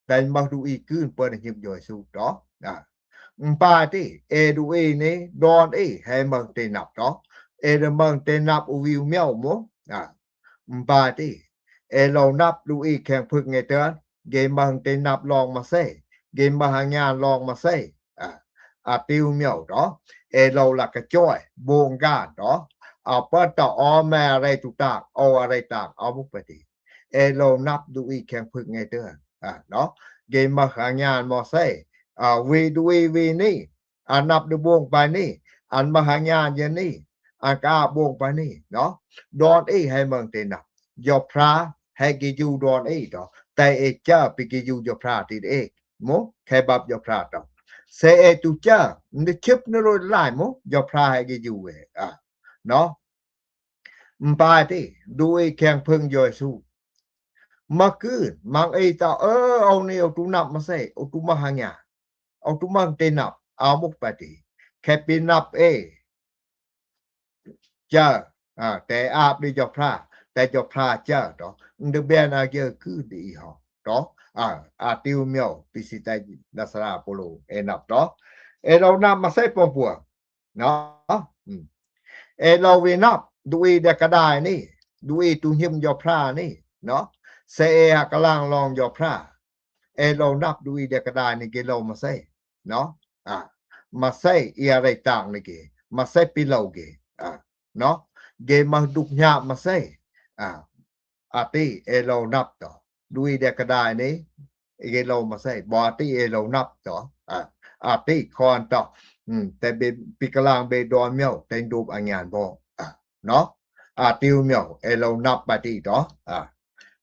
Têñ mah đu i kưn pơh hiưm Yôsu to. A, mpati, ê đu i ni, don i, he mơng tê năp to. Ê đơ mơng tê năp u wiu miao mô. A, mpati, ê lô năp đu i kheng phưk ngê tơn, gê mơng tê năp long ma sê, gê mơh a nhan long ma sê. A, a tiu miao to. Ê lô la ka choi, bông gan to. A pơh to, o me a rê tu tak, o a rê tak, o muk pati. Ê lô năp đu i kheng phưk ngê tơn. A, no. Gê mơh a nhan ma sê. A, wi đu i wi ni. An năp đơ bông pa ni. An mơh a nhan yơ ni. An ka bông pa ni. No. Don i he mơng tê năp. Yua phra he gê yu don i to. Tê ê chơ pi gê yu yua phra ti ê. Mô, khe băp yua phra to. Sê ê tu chơ. Nơ chip nơ rôi lai mô. Yua phra he gê yu ê. A. No. Mpati, đu i kheng phưk Yôsu. Mơh kưn, măng i to, ơ, o ni, o tu năp ma sê, o tu mơh a nhan. O tu mơng tê năp, o muk pati. Khe pi năp ê. Chơ, a, tê ap đi yua phra, tê yua phra chơ to. Ndơ ben a gê kưn đi i ho. To, a, a tiu miao, pi si tê đa sara pô lô, ê năp to. Ê lô năp ma sê pông pua. No. Ê lô wi năp, đu i đe ka đai ni, đu i tu hiưm yua phra ni, no. Sê ê a ka lang long yua phra. Ê lô năp, đu i đe ka đai ni gê lô ma sê, no. A, ma sê i a rê tak ni gê, ma sê pi lô gê. A, no. Gê mơh duk nhap ma sê. A, a ti ê lô năp to. Đu i đe ka đai ni, ê lô ma sê, bơ a ti ê lô năp to. A, a ti khon to. Tê bê, pi ka lang bê don miao, tê đup a nhan bông. A, no. A tiu miao, ê lô năp pa ti to. A,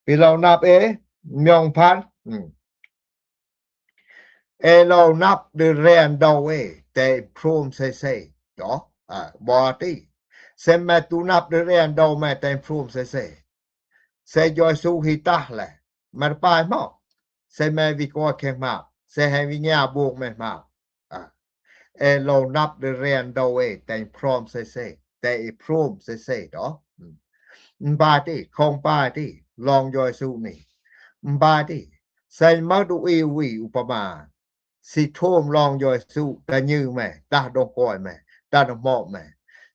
pi lô năp ê, miong phan. Ê lô năp đơ ren đô ê, tê phrôm sê sê. To. A, bơ a ti. Sê me tu năp đơ ren đô me tê phrôm sê sê. Sê Yôsu hi tah lê. Mă pai mô. Sê me wi kua kheng mă. Sê he wi nha bông me mă. A. Ê lô năp đơ ren đô ê, tê phrôm sê sê. Tê ê phrôm sê sê to. Mpati, khong pati, long Yôsu ni. Mpati, sê mă đu i wi u pa ma. Si thôm long Yôsu, ta như me, ta dông kôi me, ta dông mô me.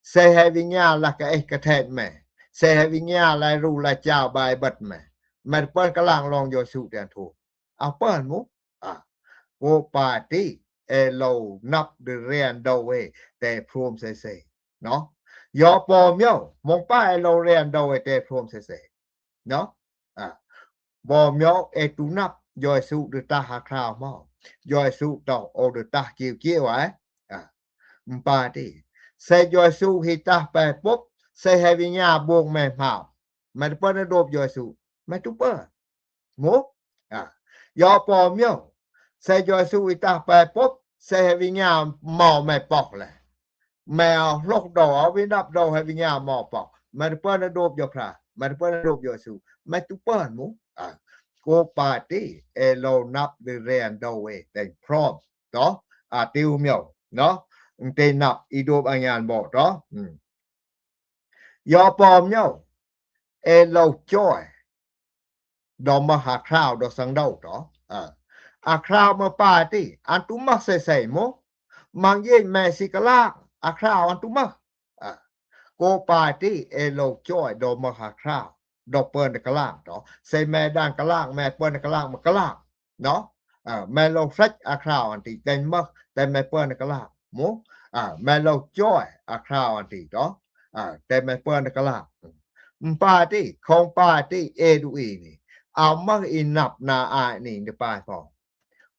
Sê he wi nha la ka ê ka thên me. Sê he wi nha la ru la chao bai băt me. Me pơh ka lang long Yôsu tê an thôm. A pơh mô. A. Kô pa ti, ê lô năp đơ ren đô ê, tê phrôm sê sê. No. Yua pô miao, mông pa ê lô ren đô ê, tê phrôm sê sê. No. A. Bơ miao ê tu năp, Yôsu đơ tah a khrao mô. Yôsu to, o đơ tah kiêu kiêu ê. A. Mpati. Sê Yôsu hi tah pe pôp, sê he wi nha bông me mhao. Me tu pơh nơ đup Yôsu. Me tu pơh. Mô. A. Yua pô miao. Sê Yôsu i tah pe pôp, sê he wi nha mô me pôh lê. Me a hlôh đô, a wi năp đô he wi nha mô pôh. Me tu pơh nơ đup yua phra. Me tu pơh nơ đup Yôsu. Me tu pơh mô. A. Kô pa ti, ê lô năp đơ ren đô ê, tê phrôm. To. A tiu miao. No. Tê năp i đup a nhan bông to. Yua pô miao, ê lô choi. Đô mơh a khrao, đô sang đô to. A. A khrao mă pa ti, an tu mơh sê sê mô. Măng yên me si ka lang, a khrao an tu mơh. A. Kô pa ti, ê lô choi, đô mơh a khrao. Đô pơh nơ ka lang to. Sê me đang ka lang, me pơh nơ ka lang, mă ka lang. No. A, me lô srăch a khrao an ti, tê mơh, tê me pơh nơ ka lang. Mô. A, me lô choi a khrao an ti to. A, tê me pơh nơ ka lang. Mpati, khong pati, ê đu i ni. A mơh i năp na ai ni, ni pai phong.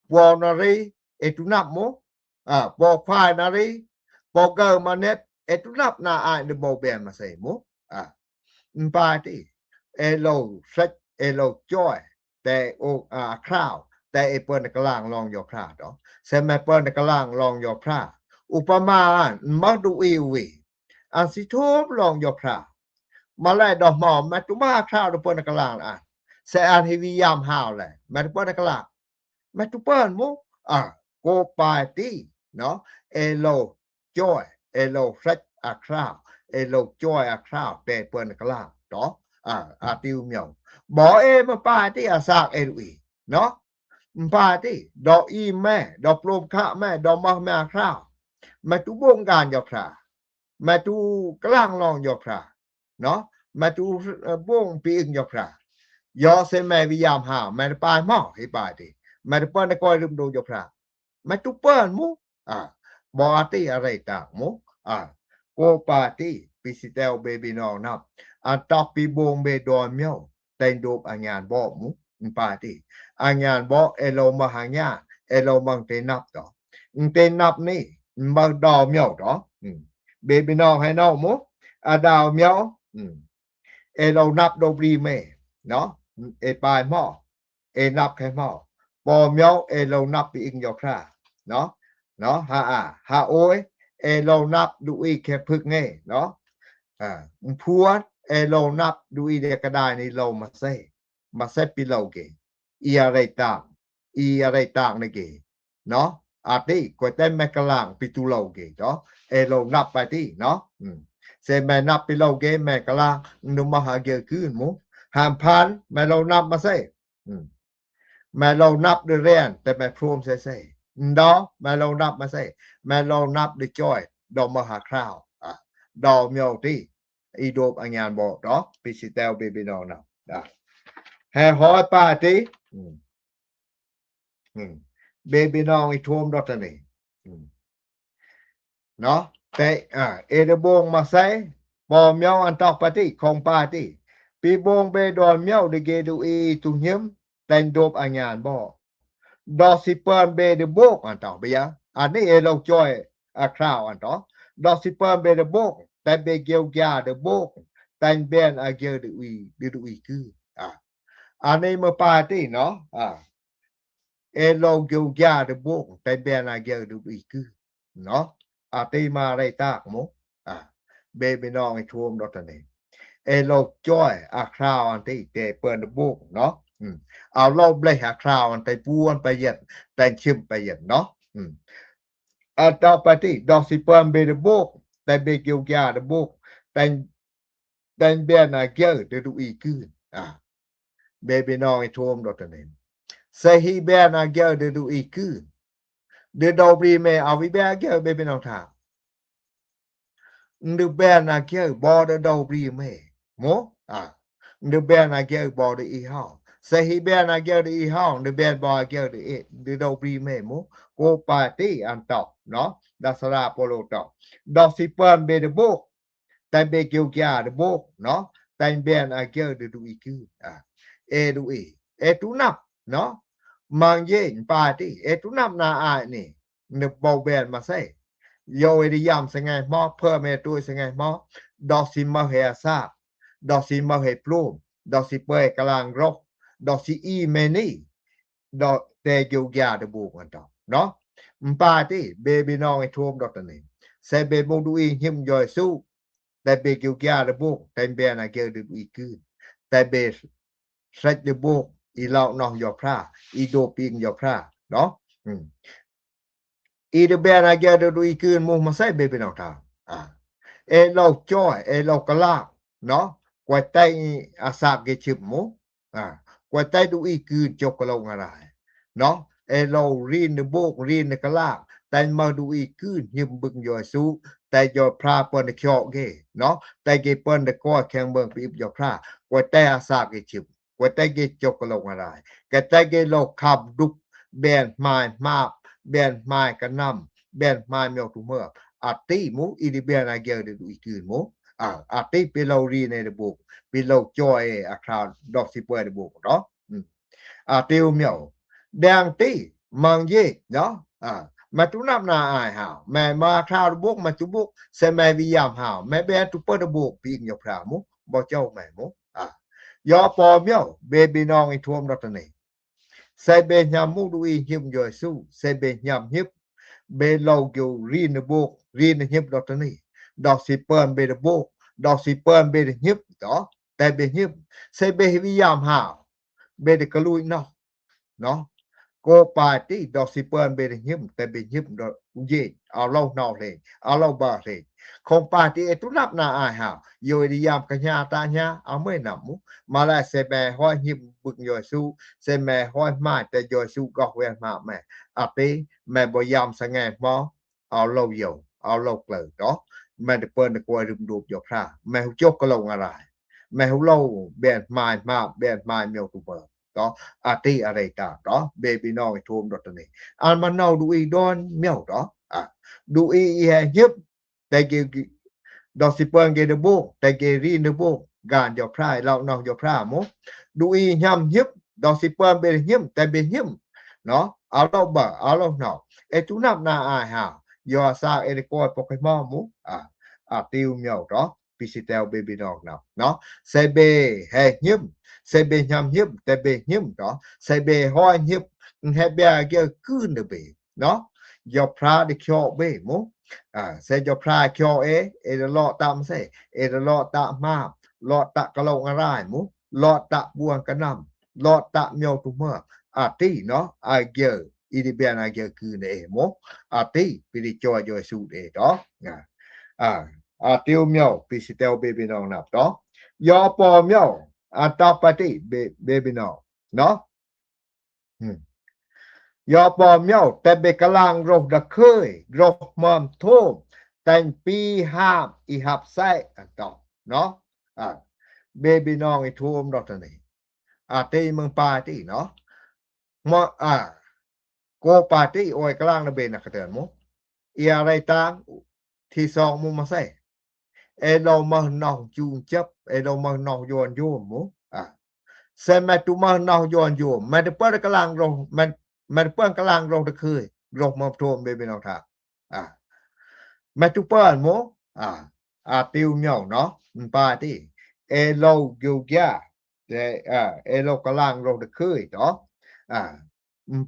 Pô na ri, ê tu năp mô. A, pô khua na ri, pô gơ ma net, ê tu năp na ai ni bô ben ma sê mô. A. Mpati, ê lô srăch, ê lô choi, tê ô, a, a khrao, tê ê pơh nơ ka lang long yua phra to. Sê me pơh nơ ka lang long yua phra. U pa ma an, mă đu i wi. An si thôm long yua phra. Mă lê đô mô, me tu mă a khrao đô pơh nơ ka lang an. Sê an hi wi yam hao lê, me tu pơh nơ ka lang. Me tu pơh mô. A, kô pa ti, no. Ê lô choi, ê lô srăch a khrao, ê lô choi a khrao, tê pơh nơ ka lang to. A, a tiu miao. Bơ ê mă pa ti a sak ê đu i, no. Mpati, do i me, do plôm khă me, do mah me a khrao. Me tu bông gan yo phra. Me tu klang long yo phra. No? Me tu, ơ, bông pi ưng yo phra. Yo se me vi yam ha, me pai mo, hi pai ti. Me tu pơn koi rum do yo phra. Me tu pơn mu. A, bo ati a rai tak mu. A, ko pati, pi si teo be bi nong nap. An tok pi bông be do myo. Teng dôp a nhan bok mu, mpati. A nhan bok, e lo ma ha nhan, e lo mang te nap to. Ng te nap ni, mbang dao miao to. Be bi nong hai nong mu, a dao miao. E lo nap do bri me, no? E pai mo, e nap khe mo. Po miao, e lo nap pi ing yo phra, no? No, ha a, ha oi, e lo nap du i khe phuk nge, no? A, mpuan, e lo nap du i de ka dai ni lo ma se. Ma se pi lo ge. I a rai tak, i a rai tak ne ge. No? A ti, ko te me ka lang pi tu lo ge, no? E lo nap pa ti, no? Se me nap pi lo ge, me ka lang, nu ma ha ge kun mu. Ham phan, me lo nap ma se. Me lo nap de ren, te me phrom se se. Ndo, me lo nap ma se. Me lo nap de choi, do ma ha khrao. A, do miao ti. I dôp a nhan bok to, pi si teo be bi nong nap. A. He hoi pa ti. Be bi nong i thôm do ta ni. No? Te, a, e de bông ma se, po miao an tok pa ti, khong pa ti. Pi bông be don miao de ge du i tu nhim, teng dôp a nhan bok. Do si pơn be de bok an tok, be ya. An ni e lo choi a khrao an tok. Do si pơn be de bok, teng be geu gia de bok, teng ben a geu de ui, de du i ku. A. An ni ma pa ti, no? A. E lo geu gia de bok, teng ben a geu de du i ku. No? A ti ma rai tak mu. A. Be bi nong i thôm do ta ni. E lo choi a khrao an ti te pơn de bok, no? A lo ble a khrao an te puan pa yet, teng chim pa yet, no? A to pa ti, do si pơn be de bok, teng be geu gia de bok, teng, teng ben a geu de du i ku. A. Be bi nong i thôm do ta ni. Se hi ben a geu de du i ku. De do bri me a vi be a geu be bi nong tha. Ndu ben a geu bo de do bri me. Mo? A. Ndu ben a geu bo de i hao. Se hi ben a geu de i hao, ndu ben bo a geu de e, de do bri me mo. Ko pa ti an tok, no? Da sa ra po lo tok. Do si pơn be de bok. Teng be geu gia de bok, no? Teng ben a geu de du i ku. A. E du i. E tu nap, no? Mang ye pa ti. E tu nap na ai ni. Ne bo ben ma se. Yo e de yam se ngai mo, pơ me tu se ngai mo. Do si ma he a sa. Do si ma he plôm. Do si pơ e ka lang rok. Do si i me ni. Do te geu gia de bok an to, no? Mpa ti, be bi nong i thôm do ta ni. Se be bok du i nhim yo su. Te be geu gia de bok, te ben a geu de du i ku. Te be srek de bok, i lau noh yo phra, i do ping yo phra, no? I de ben a geu de du i ku mu ma se be bi nong tha. A. E lo choi, e lo ka la, no? Kua te a sa ge chip mu. A, kua te du i ku chok ka lo nga rai. No? E lo rin de bok, rin de ka la. Te ma du i ku nhim bưng yo su. Te yo phra pơn de kyo ge. No? Te ge pơn de ko kheng bưng pi ip yo phra. Kua te a sa ge chip. Kua te ge chok ka lo nga rai. Kua te ge lo khap duk. Ben mai map. Ben mai ka nam. Ben mai myo tu mơ. A ti mu, i de ben a geu de du i ku mu. A, a ti pe lo ri ne de bok, pe lo choi a kra dok si pue de bok, no? A ti u myo. Dang ti, mang ye, no? A, ma tu nap na ai ha. Me ma kra de bok, ma tu bok, se me vi yam ha. Me be tu pe de bok, ping yo phra mu, bo chau me mu. A. Yo po myo, be bi nong i thôm do ta ni. Se be nham mu du i nhim yo su, se be nham nhip, be lo geu rin de bok, rin de nhip do ta ni. Do si pơn be de bok, do si pơn be de nhip, do, te be nhip, se be vi yam ha, be de ka lui no, no. Ko pa ti, do si pơn be de nhip, te be nhip do u ye, a lo no le, a lo ba le. Không phải thì ê tui năp na ai hao, yoi đi yam ka nya ta nya, a mê năp mu. Mà lại sẽ mê hoi hiệp bưng Giê-su, sẽ mê hoi mai ta Giê-su góc ven ma mê. A tê, mê bơ yam sa nghe mô, ao lâu dầu, ao lâu klơ đó. Mê đi pơn đi quay rùm đục dầu phra, mê hụ chốt ka lông a rai. Mê hụ lâu, bên mai ma, bên mai miêu tu bơ. Đó, a tê a rê ta, đó, bê bê nong i thôm đó ta nê. An ma nâu đu i đón miêu đó. À, đu i i hè hiệp, Te ge, ge, dau si pơm ge de bông, te ge rin de bông, gan Jao Phra, lau nong Jao Phra mo. Đu i hiăm hiăm, dau si pơm be hiăm, te be hiăm. No, a lau ba, a lau no. E tu năp na ai ha. Yo sa e de koi pok mo mo. A, a tiu miau to. Pi si teo be bi nong năp. No, se be he hiăm, se be hiăm hiăm, te be hiăm to. Se be hoi hiăm, he be ge kưn de be. ເນາະ ຢາວພຣາໄດ້ເຄາະເບໝູ່ ອາ ແຊ ຢາວພຣາເຄາະເອ ເອລະເລາະຕາມແຊ ເອລະເລາະຕາມມາ ເລາະຕະກະໂລງອາລາຍໝູ່ ເລາະຕະບວງກະນຳ ເລາະຕະມຽວຕຸເມືອ ອາຕິເນາະ ອາເກຍ ອີດິບຽນອາເກຍຄືເນເອໝູ່ ອາຕິ ປີດິຈອຍຢອຍສູດເອຕອ ອາ ອາ ອາຕິວມຽວ ປີຊິເຕວເບບີນອງນັບຕອ ຢໍປອມຽວ ອາຕອບປາຕິ ເບ ເບບີນອງ ເນາະ ອືມ ຢໍປອມຍາວ ແຕ່ເບກະລາງໂຣດະເຄີຍ ໂຣມອມໂທມ ແຕ່ງປີຮາມ ອີຮັບແຊ ອັນຕອບເນາະ ອາ ເບບີນອງ ອີໂທມດອກຕະນີ້ ອາ ເຕເມືອງປາຕິເນາະ ມອ ອາ ໂກປາຕິ ໂອຍກະລາງນະເບນະກະເຕີນໝູ່ ອຽໄລຕາງ ທີ່ສອງໝູ່ມາໃສ່ ເອໂລມານອງຈູງຈັບ ເອໂລມານອງຍອນໂຍມໝູ່ ອາ ເຊແມຕູມານອງຍອນໂຍມ ແມຕະເປີນກະລາງໂລ ແມ ແມຕະເປີນກະລາງໂລຕະຄືໂລມາໂທມເບບີນອງທາ ອາ ແມຕູເປີນໝູ່ ອາ ອາຕິວມຽວເນາະ ປາຕິ ເອໂລກິວກຽ ເອ ເອໂລກະລາງໂລຕະຄືຕອ ອາ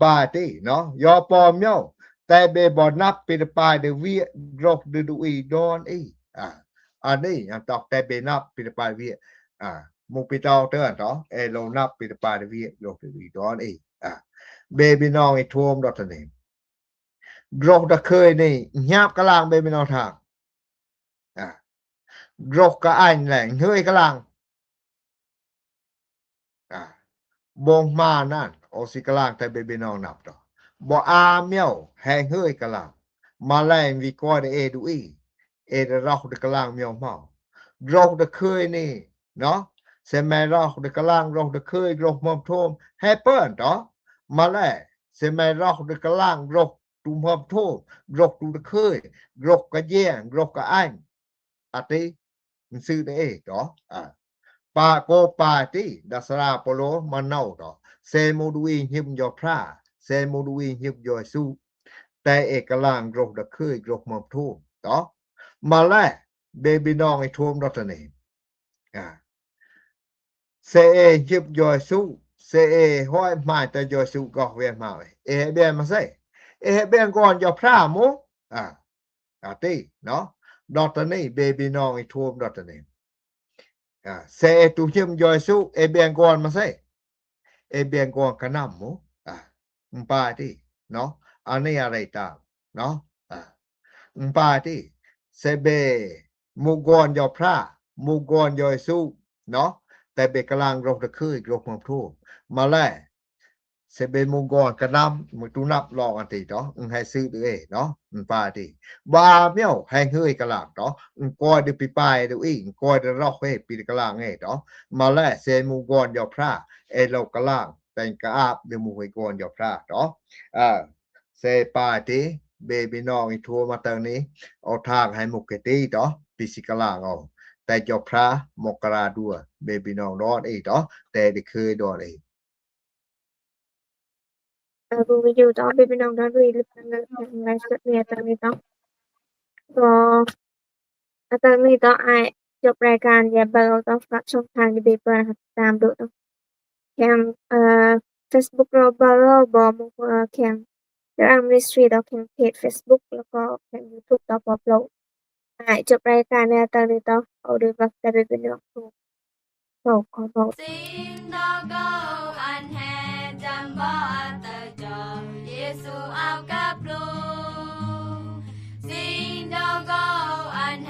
ປາຕິເນາະ ຢໍປອມຍາວ ແຕ່ເບບໍ່ນັບປິດປາຍເດວຽ ໂຣດະດູອີດອນອີ ອາ ອັນນີ້ຍັງຕອກແຕ່ເບນັບປິດປາຍວຽ ອາ ໝູ່ປິດເອົາເຕີນຕອ ເອໂລນັບປິດປາຍເດວຽ ໂຣດະດູອີດອນອີ ອາ ເບບີນອງ ອີໂທມດອກຕະນີ້ ໂຣດະເຄີຍນີ້ຫຍາບກະລາງເບບີນອງທາງ ອາ ໂຣກະອາຍແຫຼງເຮີຍກະລາງ ອາ ບົງມານັ້ນ ໂອຊິກະລາງແຕ່ເບບີນອງນັບຕອ ບໍ່ອາມຽວແຮງເຮີຍກະລາງ ມາແລງວິກອຍເອດູອີ ເອດະຣອກດະກະລາງມຽວເມົາ ໂຣກະເຄີຍນີ້ເນາະ ເຊແມໂຣກະລາງໂຣກະເຄີຍໂຣກເມືອງໂທມ ແຮເປີນຕອ ມາແລງ ເຊແມໂຣກະລາງໂຣກ ຕຸມເພີ່ມໂທ ໂຣກຕຸລະເຄີຍ ໂຣກກະແຍງ ໂຣກກະອາຍ ອາຕິ ມັນຊື່ເອຕອ ອາ ປາໂກປາຕິ ດັດສະລາໂປໂລ ມາເນົາຕອ ເຊໂມດູອີງຫິມຢໍພຣາ ເຊໂມດູອີງຫິມຢໍເຢຊູ ແຕ່ເອກະລາງໂຣກດະເຄີຍ ໂຣກເມືອງໂທ ຕອ ມາແລ ເບບີນອງ ອີໂທມດອກຕະເນ ອາ ເຊເອຮິບຢໍເຢຊູ ເຊເອຮອຍມາແຕ່ຢໍເຢຊູກອກວຽນມາ ເອເບນມາເຊ ເອເບນກອນຢໍພຣາໂມ ອາ ອາຕິເນາະ ດອກຕະນີ ເບບີນອງ ອີໂທມດອກຕະນີ ອາ ເຊເອຕູຮິບຢໍເຢຊູ ເອເບນກອນມາເຊ ເອເບນກອນກະນຳໂມ ອາ ປາຕິເນາະ ອາເນອາເຣຕາ ເນາະ ອາ ປາຕິ ເຊເບ ໝູ່ກອນຢໍພຣາ ໝູ່ກອນຢໍເຢຊູ ເນາະ ແຕ່ເບກະລາງໂຣກຕະຄືໂຣກເມືອງໂທ ມາແລ ເຊເບໝູ່ກອນກະນຳ ໝູ່ຕູນັບລອງອາຕິຕອ ອາ ໃຫ້ຊື່ເອເນາະ ປາຕິ ບາມຽວ ແຮງເຮີຍກະລາງຕອ ອາ ກອຍເດປີປາຍເດອີ ອາ ກອຍເດຣອກເຮປີກະລາງເອຕອ ມາແລ ເຊໝູ່ກອນຢໍພຣາ ເອໂລກະລາງ ແຕ່ງກະອາບເດໝູ່ເຮກອນຢໍພຣາຕອ ອາ ເຊປາຕິ ເບບີນອງ ອີໂທມາເຕີງນີ້ ເອົາທາງໃຫ້ມຸກເກຕີຕອ ປີຊິກະລາງເອົາ ແຕ່ເຈົ້າພຣາ ມົກກະລາດັວ ເບບີນອງນອນອີຕອ ແຕ່ໄດ້ເຄີຍດອນອີ ເອີ ບໍ່ມີຢູ່ຕອ ເບບີນອງນອນອີ ຫຼື ເລີຍ ເລີຍ ເລີຍ ເລີຍ ເລີຍ ເລີຍ ກໍ ອາ ຕອນນີ້ຕ້ອງອ້າຍຈົບລາຍການ ຢ່າເບິ່ງ ຕ້ອງຝາກຊ່ອງທາງ ຢູ່ເບເປີນ ຕິດຕາມດູເນາະ ແຂ່ງ ເອີ ເຟສບຸກ ເຮົາບໍ່ ບໍ່ ບໍ່ ເອີ ແຂ່ງ ເລື່ອງມິນິສທຣີ ຕ້ອງແຂ່ງເພຈເຟສບຸກ ແລ້ວກໍແຂ່ງຢູທູບ ຕໍ່ ປອບໂລກ ອ້າຍຈົບລາຍການແນວຕອນນີ້ຕ້ອງ ເອົາເດີ ບັກຕະເບເປັນນອກ ເວົ້າ ຂໍເວົ້າ Sing the go and head and butter jar, Yesu au kap lu. Sing the go and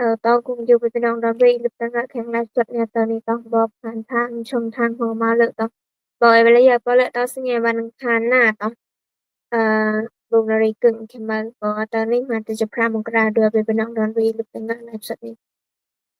ເອີ ຕ້ອງກຸງຢູ່ ພີ່ນ້ອງດອນເວ ອີລິບຕັງງະ ແຂ່ງໄລຟ໌ສົດເນຍ ຕອນນີ້ຕ້ອງບອກຜ່ານທາງຊ່ອງທາງຫົວມາເລີຍ ຕ້ອງບອກໄວ້ລະເອີຍ ເພາະເລີຍຕ້ອງສະແຫຍວັນອັງຄານໜ້າ ຕ້ອງ ເອີ ໂມງນາລີກຶ່ງ ແຄມເບີ ເພາະວ່າຕອນນີ້ມາແຕ່ສິບຫ້າມົງກະລາ ເດືອນເປັນພີ່ນ້ອງດອນເວ ອີລິບຕັງງະ ໄລຟ໌ສົດນີ້